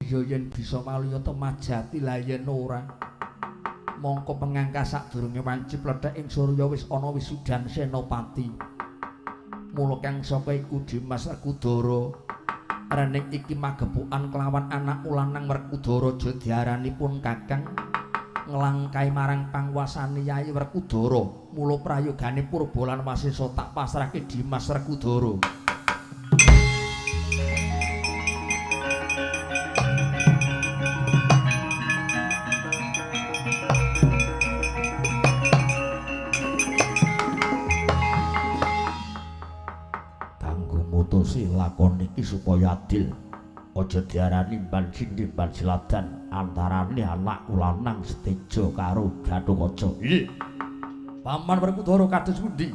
Ya yen bisa waluya temajati lah yen ora. Mongko pengangkas sadurunge wanci plethek ing surya wis ana wisudan senopati. Mula kang saka iku Dimas Werkudara rening iki magepokan kelawan anakku lanang Werkudara aja diarani pun kakang nglangkai marang panguwasane Yayi Werkudara. Mula prayogane Purba lan Wasesa tak pasrahke Dimas Werkudara. Lakon iki supaya adil, aja diarani ban sindhi ban siladan antarane anakku lanang Seteja karo Gatotkaca. Nggih. Paman Werkudara kados pundi?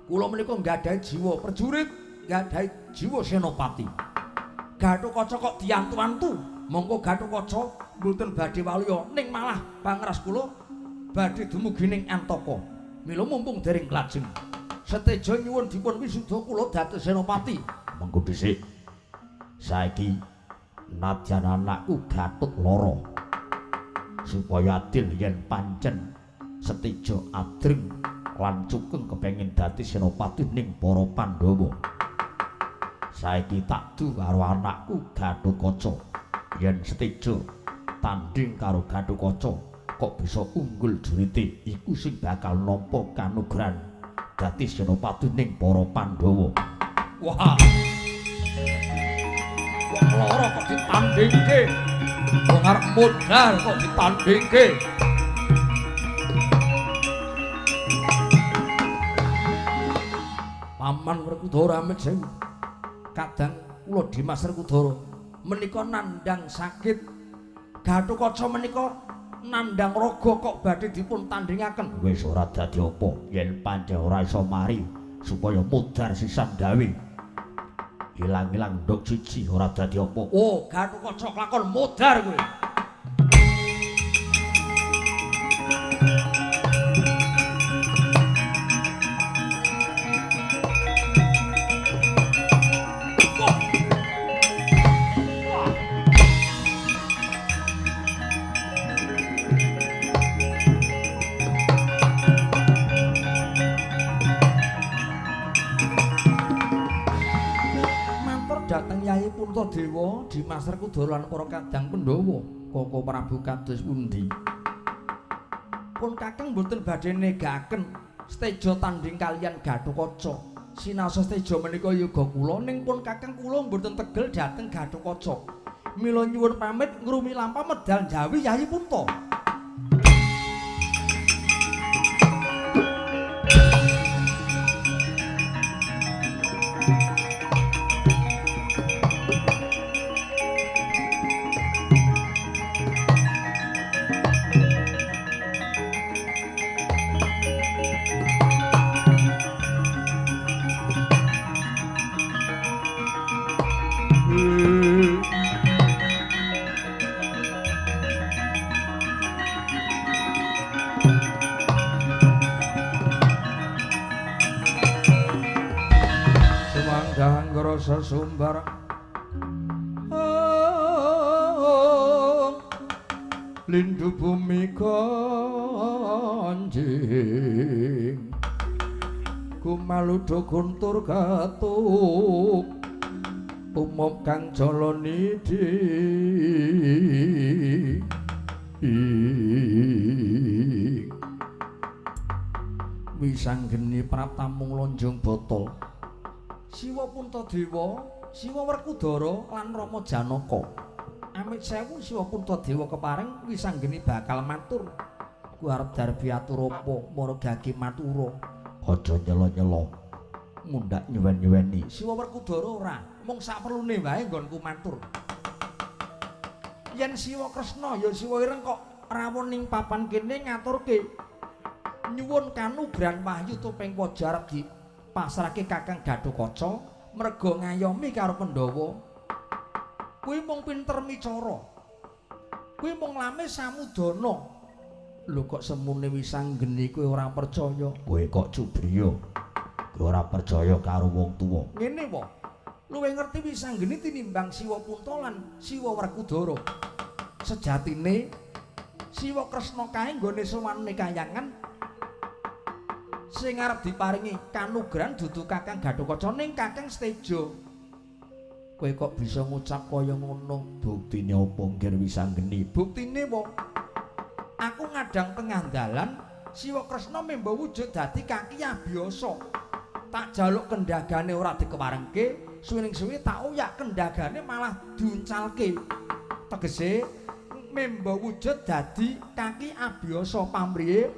Kula menika nggadahi jiwa prajurit, nggadahi jiwa senopati. Gatotkaca kok diantu-antu, mongko Gatotkaca mboten badhe waluya ning malah pangras kula badhe dumugi ning Antaka. Mila mumpung dereng lajeng Seteja nyuwun dipun wisuda kula dados senopati. Mengko dhisik. Saiki nadyan anakku Gatut lara. Supaya adil yen pancen Seteja adreng lan cukeng kepengin dadi senopati ning para Pandhawa. Saiki tak du karo anakku Gatotkaca. Yen Seteja tanding karo Gatotkaca kok bisa unggul jurite, iku sing bakal nampa kanugrahan dadi senopati ning para Pandhawa. Wah. Wong lara kok ditandingke. Wong arep modal kok ditandingke. Paman Werkudara amit sewu. Kadang kula Dimas Werkudara menika nandhang sakit. Gatotkaca menika nandhang raga kok badhe dipun tandhingaken. Wis ora dadi apa yen pancen ora iso mari supaya mudhar sisan gawe. Ilang-ilang nduk siji ora dadi apa. Oh, Gatotkaca kelakon mudhar kowe. Puntadewa, Dimas Werkudara lan para kadang Pandhawa, Koko Prabu kados pundi? Pun kakang mboten badhe negaken Seteja tandhing kaliyan Gatotkaca. Sinaosa Seteja menika yoga kula ning pun kakang kula mboten tegel dhateng Gatotkaca. Mila nyuwun pamit ngrumi lampah medal njawi Yayi Punta. Sumbar lindu bumi kanjing kumaludo guntur katuk umum kang jalanidhi wisanggeni praptamung lonjong botol Siwa Puntadewa, Siwa Werkudara lan Rama Janaka. Amit sewu Siwa Puntadewa kepareng wisanggeni bakal matur. Ku arep darbi atur apa mara gage matura. Aja nyela-nyela. Mundhak nyuwen-nyuweni. Siwa Werkudara ora, mung saperlune wae nggonku matur. Yen Siwa Kresna ya Siwa Ireng kok rawuh ning papan kene ngaturke nyuwun kanugrahan wahyu topeng waja arep di pasrahke Kakang Gatotkaca merga ngayomi karo Pandhawa. Kuwi mung pinter micara. Kuwi mung lame samudana. Lho kok semune wisanggeni kowe ora percaya? Kowe kok cubriya. Kowe ora percaya karo wong tuwa. Ngene wae. Luwih ngerti Wisanggeni tinimbang Siwa Punta lan Siwa Werkudara. Sejatine Siwa Kresna kae nggone sowane kayangan sing arep diparingi kanugrahan dudu Kakang Gatotkaca ning Kakang Seteja. Kowe kok bisa ngucap kaya ngono? Buktine apa Ngger Wisanggeni? Buktine wo, aku ngadang tengah dalan Siwa Kresna memba wujud dadi kaki abiyasa. Tak jaluk kendagane ora dikewarengke, suwining suwi tak oyak kendagane malah diuncalke. Tegese memba wujud dadi kaki abiyasa pamrihe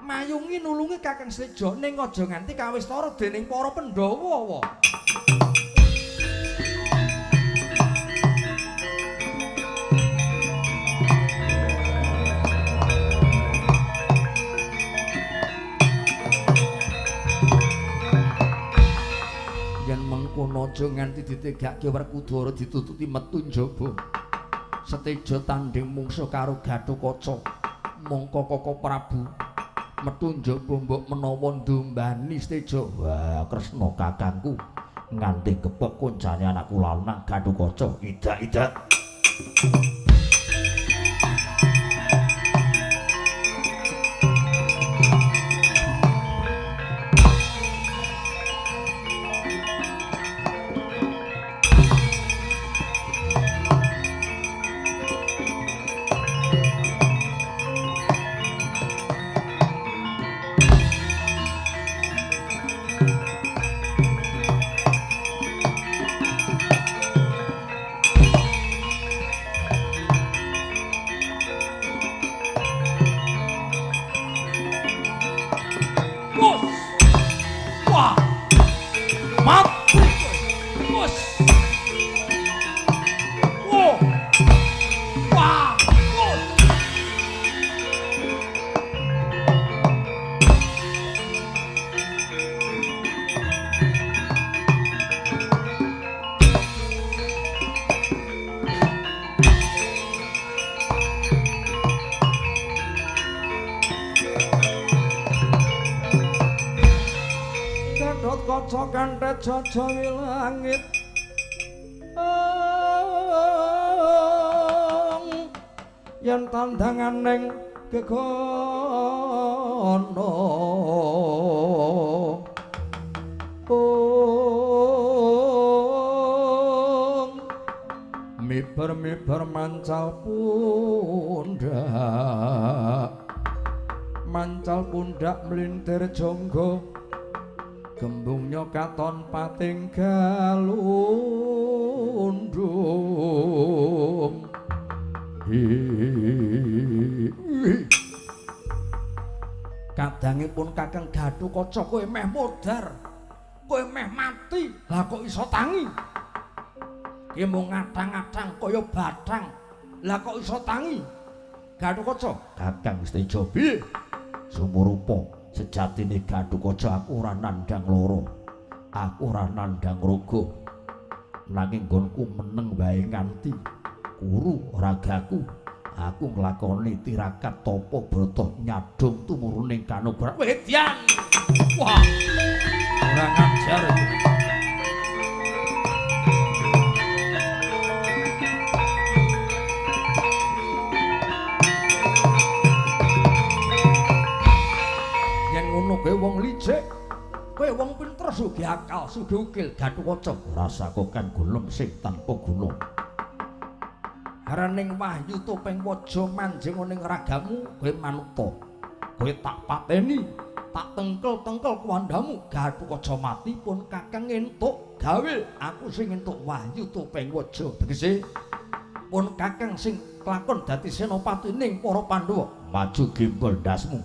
mayungi nulungi Kakang Seteja ning aja nganti kawistara dening para Pandhawa wa. Yen mengkono aja nganti ditegake Werkudara ditututi metu njaba. Seteja tandhing mungsuh karo Gatotkaca. Mongko Koko Prabu metu njaba mbok menawa ndumbani Seteja. Wah, Kresna kakangku nganti gepok koncane anakku lanang Gatotkaca. Idak-idak. Gatotkaca kanthet jajawi langit yen tandangan ning gegono miber-miber mancal pundak, mancal pundak mlintir jangga, gembungnya katon pating galundung. Kadangipun Kakang Gatotkaca kowe meh modar, kowe meh mati, lah kok iso tangi? Ki mung ngatang-atang kaya bathang, lah kok iso tangi? Gatotkaca, Kakang Seteja piye? Sumurupa sejatine Gatotkaca aku ora nandhang lara, aku ora nandhang raga, nanging nggonku meneng wae nganti kuru ragaku. Aku nglakoni tirakat tapa brata nyadong tumuruning kanugrahan. Wedyan. Wah. Ora ngajar iki. Yen ngono kowe wong licik, kowe wong pinter sugih akal, sugih ukil Gatotkaca. Rasako kan golem sing tanpa guna. Haraning wahyu topeng waja manjing ning ragamu, kowe manuta. Kowe tak pateni, tak tengkel-tengkel kuwandamu. Gatotkaca mati pun Kakang entuk gawe, aku sing entuk wahyu topeng waja. Tegese pun Kakang sing kelakon dadi senopati ning para Pandhawa. Maju gembol ndasmu.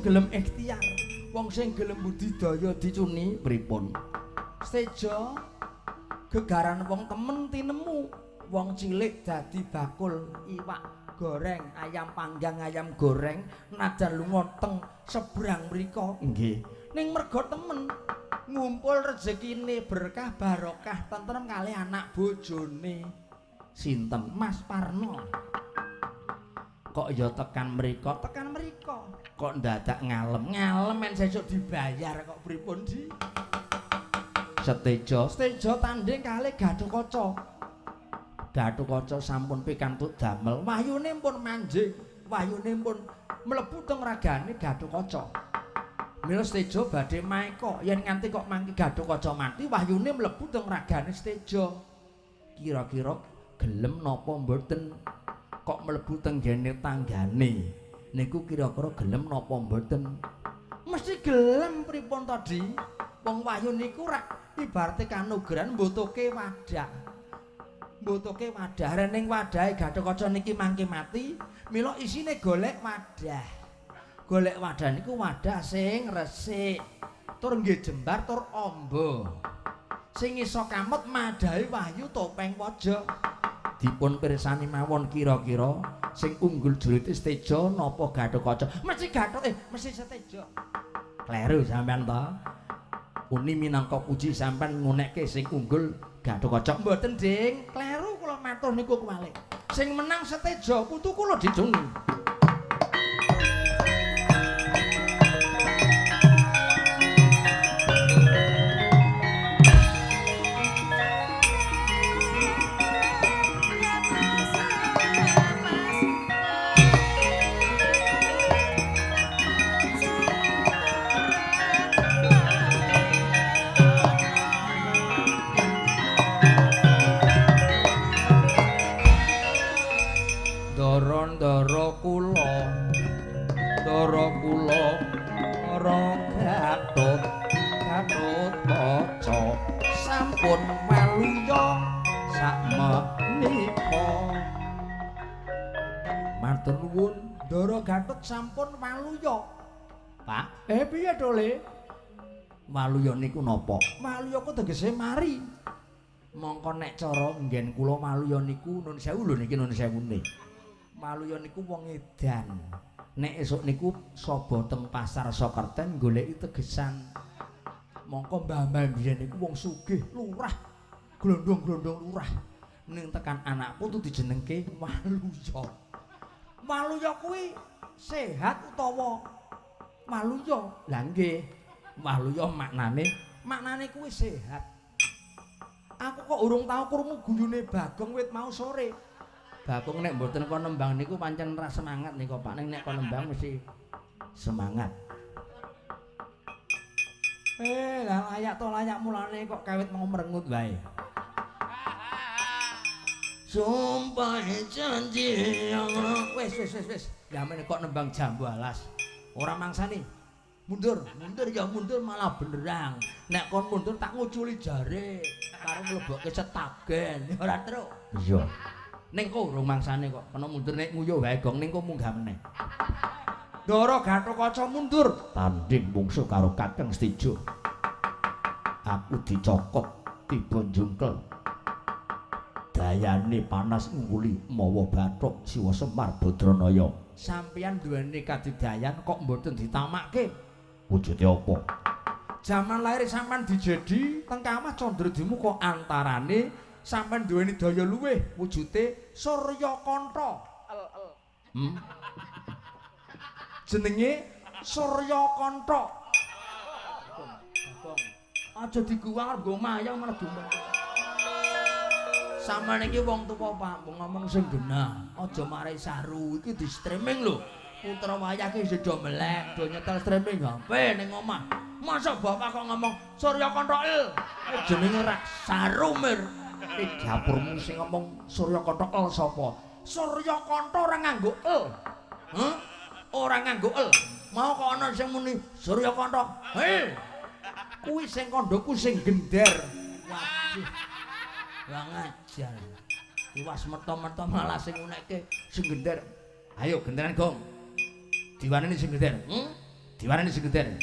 gelem ikhtiar, wong sing gelem budidaya dicuni pripun? Seteja gegaran wong temen tinemu, wong cilik dadi bakul iwak goreng, ayam panggang, ayam goreng, najan lunga teng sebrang mriko. Nggih. Ning mergo temen ngumpul rezekine berkah barokah tentrem kalih anak bojone. Sinten? Mas Parno. Kok ya tekan mriko, tekan mriko. Kok ndadak ngalem, ngalem men sesuk dibayar kok pripun, Di? Seteja, Seteja tanding kalih Gatotkaca. Gatotkaca sampun pikantuk damel, wahyune pun manjing, wahyune pun mlebu teng ragane Gatotkaca. Mila Seteja badhe maeka, yen nganti kok mangke Gatotkaca mati, wahyune mlebu teng ragane Seteja. Kira-kira gelem napa mboten? Kok mlebu teng gene tanggane? Niku kira-kira gelem napa mboten? Mesti gelem pripun to, Di? Wong wahyu niku rak ibarate kanugrahan mbutuhke wadah. Mbutuhke wadah, rening wadahe Gatotkaca niki mangke mati, mila isine golek wadah. Golek wadah niku wadah sing resik, tur nggih jembar tur amba. Sing iso kamut madahi wahyu topeng pojok. Dipun pirsani mawon kira-kira sing unggul julite Seteja napa Gatotkaca? Mesti Gatot, mesti Seteja. Kleru sampean to. Uni minangka puji sampean ngunekke sing unggul Gatotkaca. Mboten, Ding. Kleru kula matur niku kuwalik. Sing menang Seteja, putu kula dicuni. Ndara kula ora Gatot Gatotkaca sampun waluya sakmenika. Matur nuwun Ndara Gatot sampun waluya. Pak, piye to, Le? Waluya niku napa? Waluya ku tegese mari. Mongko nek cara nggen kula waluya niku nun sewu lho niki nun sewune. Waluya niku wong edan. Nek esuk niku saba teng pasar Sokerten goleki tegesan. Mongko mbah-mbah biyen niku wong sugih, lurah, glondong-glondong lurah. Ning tekan anak putu dijenengke Waluya. Waluya kuwi sehat utawa waluya? Lah nggih, waluya maknane kuwi sehat. Aku kok urung tau krungu guyune Bagong wit mau sore. Bagong nek mboten kon nembang niku pancen ra semangat niku Pak, ning nek kon nembang mesti semangat. Lah layak to layak mulane kok kawit mau merengut wae. Sumpah janji wis wis wis wis. Lah men kok nembang jambu alas. Ora mangsani. Mundur, mundur ya mundur malah benerang. Nek kon mundur tak nguculi jare karo mlebokke setagen. Ora truk. Iya. Ning kok urung mangsane kok kena mundur nek nguyuh wae gong ning kok munggah meneh. Ndara Gatotkaca mundur tanding mungsuh karo Kakang Seteja. Aku dicokot tiba njungkel. Dayane panas ngungkuli mawa bathuk Siwa Semar Badranaya. Sampeyan duweni kadidayan kok mboten ditamakke? Wujude apa? Jaman lahir sampeyan dijedi teng Kamah Candradimuka antarane sampeyan duweni daya luwih wujute Suryakanta. Jenenge Suryakanta. Aja diguwang arep nggo mayang malah dumeh. Sampeyan iki wong tuwa Pak, ngomong sing genah, aja marai saru. Iki di streaming lho. Putra wayah ki isih do melek, do nyetel streaming HP ning omah. Masa bapak kok ngomong Suryakanta el? Jenenge rak saru mir. Dapurmu sing ngomong Suryakanta el sapa? Suryakanta ora nganggo el. Hah? Ora nganggo el. Mau kok ana sing muni Suryakanta. Hei. Kuwi sing kandhaku sing gender. Waduh. Lah ngajar. Iwas meto-meto malah sing unekke sing gender. Ayo genderan gong. Diwaneni sing gender. Diwarani sing geder.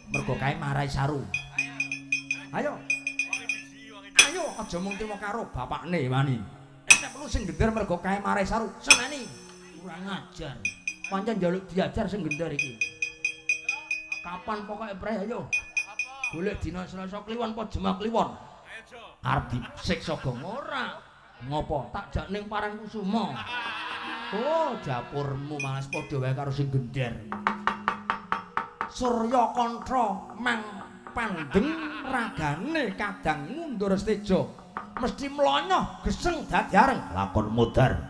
Mergo kae marai saru. Ayo. Ayo aja mung trimo karo bapakne wani. Nek perlu sing gender mergo kae marai saru, seneni. Kurang ajar. Pancen njaluk diajar sing gender iki. Kapan pokoke prei ayo. Golek dina Selasa Kliwon apa Jumat Kliwon? Arep disiksa gong ora. Ngopo? Tak jak ning Parangkusuma. Oh, dapurmu malas padha wae karo sing gender. Surya Kantha mang pandeng ragane kadang mundur seteja. Mesti mlonyoh geseng dadi areng lakon mudhar.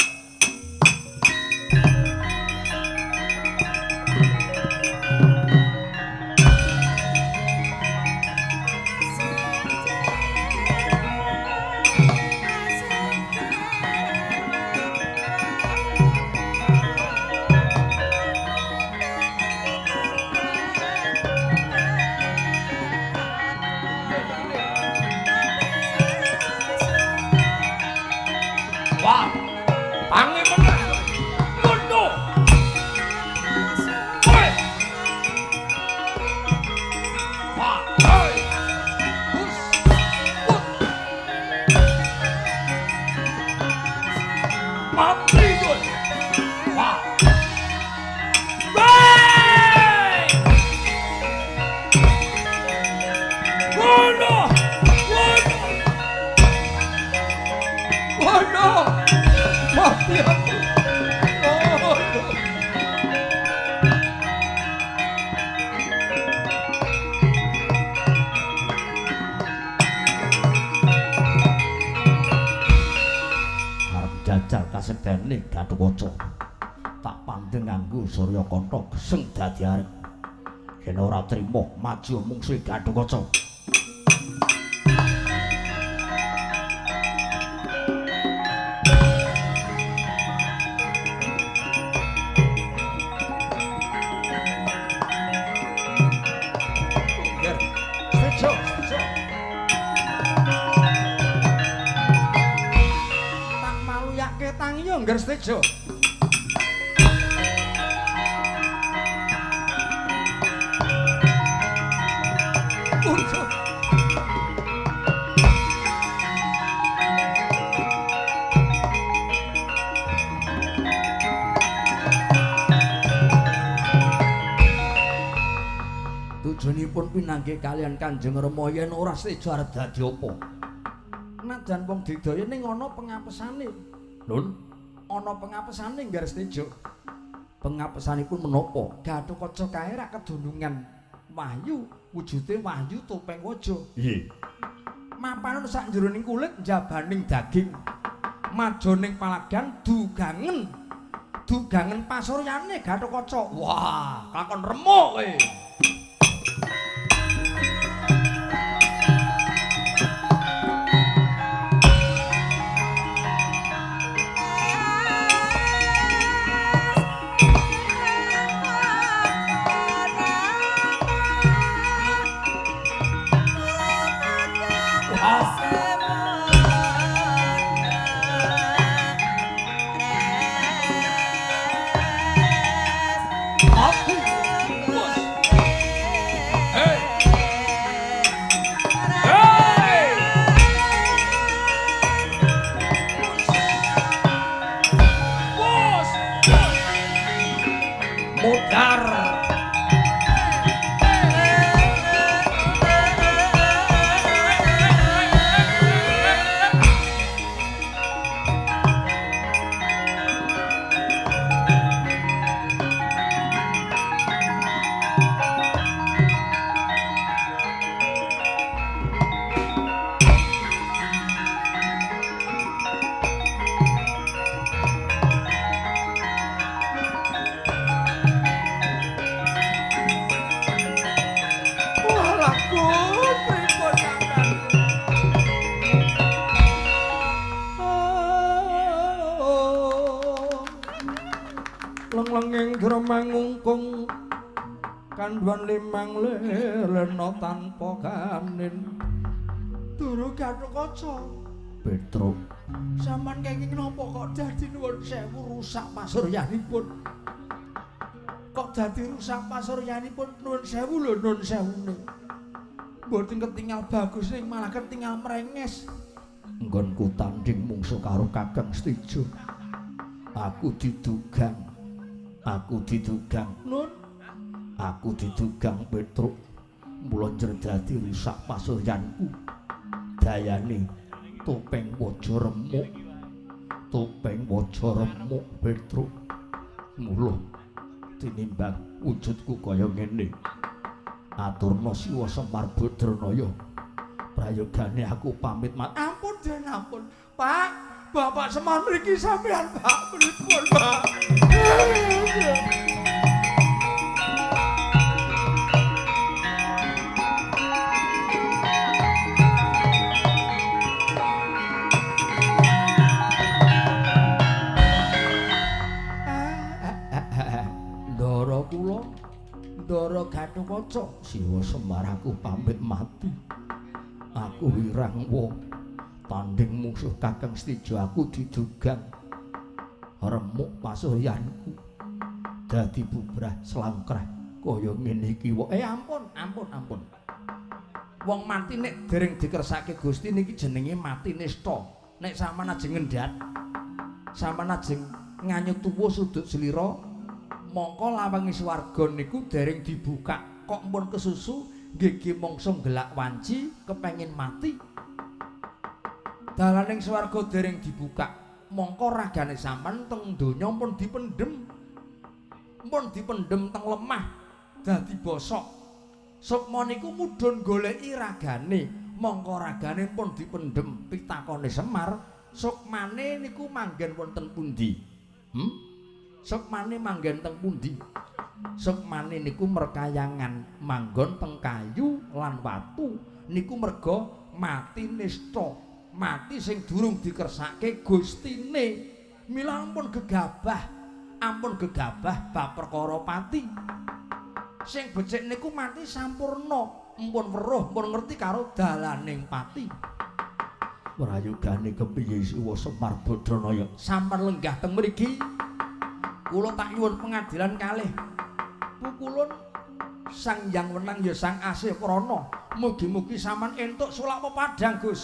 Kasektene Gatotkaca. Tak pandeng nganggo Surya Kantha geseng dadi areng. Yen ora trima maju mungsuhe Gatotkaca. Ngger setejo. Tujuanipun pinanggih kalian Kanjeng Rama yen ora setejo arep dadi apa? Najan wong digdaya ning ana pengapesane. Nun, ana pengapesane Ngger Setejo. Pengapesanipun menapa? Gatotkaca kae rak kedunungan wahyu, wujude wahyu topeng waja. Nggih. Mapan sak jroning kulit njabaning daging. Majoning palagan dugangen. Dugangen pasuryane Gatotkaca. Wah, lakon remuk kowe. Mangungkung kandhuan limang lelena tanpa kanin. Duru Gatotkaca. Petruk, sampean kenging napa kok dadi nuwun sewu rusak pasuryanipun? Kok dadi rusak pasuryanipun nuwun sewu lho nuwun sewune. Mboten ketingal bagus ning malah ketingal mrenges. Nggonku tanding mungsuh karo Kakang Setija. Aku didugang. Aku didugang nun. Aku didugang Petruk. Mula njer dadi rusak pasuryanku. Dayane topeng waja remuk. Topeng waja remuk Petruk. Mula tinimbang wujudku kaya ngene. Aturna Siwa Semar Badranaya. Prayogane aku pamit mat. Ampun den ampun. Pak, Bapak Semar mriki sampean Pak pripun, Pak? Ndara kula, Ndara Gatotkaca. Siwa Semar aku pamit mati. Aku wirangwa tanding musuh Kakang Setija aku didugang remuk pasuryanku dadi bubrah slangkrah kaya ngene iki. Ampun ampun ampun. Wong mati nek dereng dikersake Gusti niki jenenge mati nista. Nek sampean ajeng ngendhat, sampean ajeng nganyut tuwa sudut slira, mongko lawange swarga niku dereng dibuka kok mpun kesusu nggih mangsa gelak wanci kepengin mati. Dalaning swarga dereng dibuka, mongko ragane sampean teng donya pun dipendhem. Pun dipendhem teng lemah dadi bosok. Sukma niku mudhun goleki ragane, mongko ragane pun dipendhem. Pitakone Semar, sukmane niku manggen wonten pundi? Sukmane manggen teng pundi? Sukmane niku merkayangan manggon teng kayu lan watu niku merga mati nista, mati sing durung dikersake Gustine. Mila ampun gegabah, ampun gegabah bab perkara pati. Sing becik niku mati sampurna, ampun weruh, ampun ngerti karo dalaning pati. Prayogane kepiye Siwa Semar Badranaya? Sampeyan lenggah teng mriki. Kula tak nyuwun pengadilan kalih pukulun Sang Hyang Wenang ya Sang Asih Prana. Mugi-mugi sampean entuk sulak pepadang, Gus.